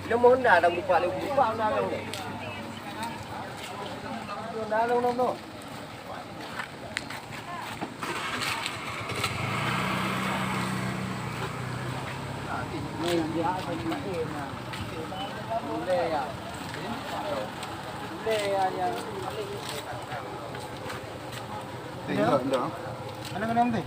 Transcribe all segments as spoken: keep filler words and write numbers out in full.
Nama Honda dah buka lagi, buka Honda dah. Honda dah, Honda dah. Tengok, tengok. Mana, mana, mana?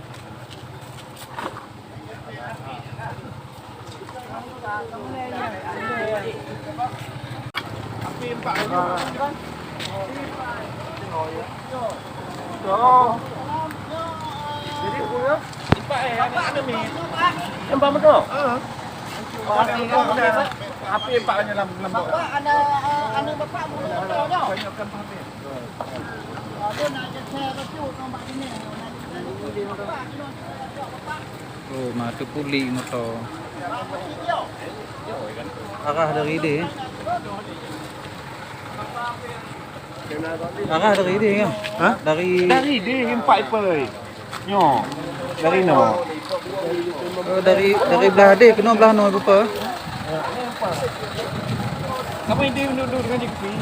Oh, ma teupuléh moto. Arah dari deh. Arah dari deh, kan? Ha? Dari Dari deh empat ipoi. Nyoe. Dari no. Oh, dari, dari belah deh kena belah no, buka. Kamu ini duduk dengan Jeki.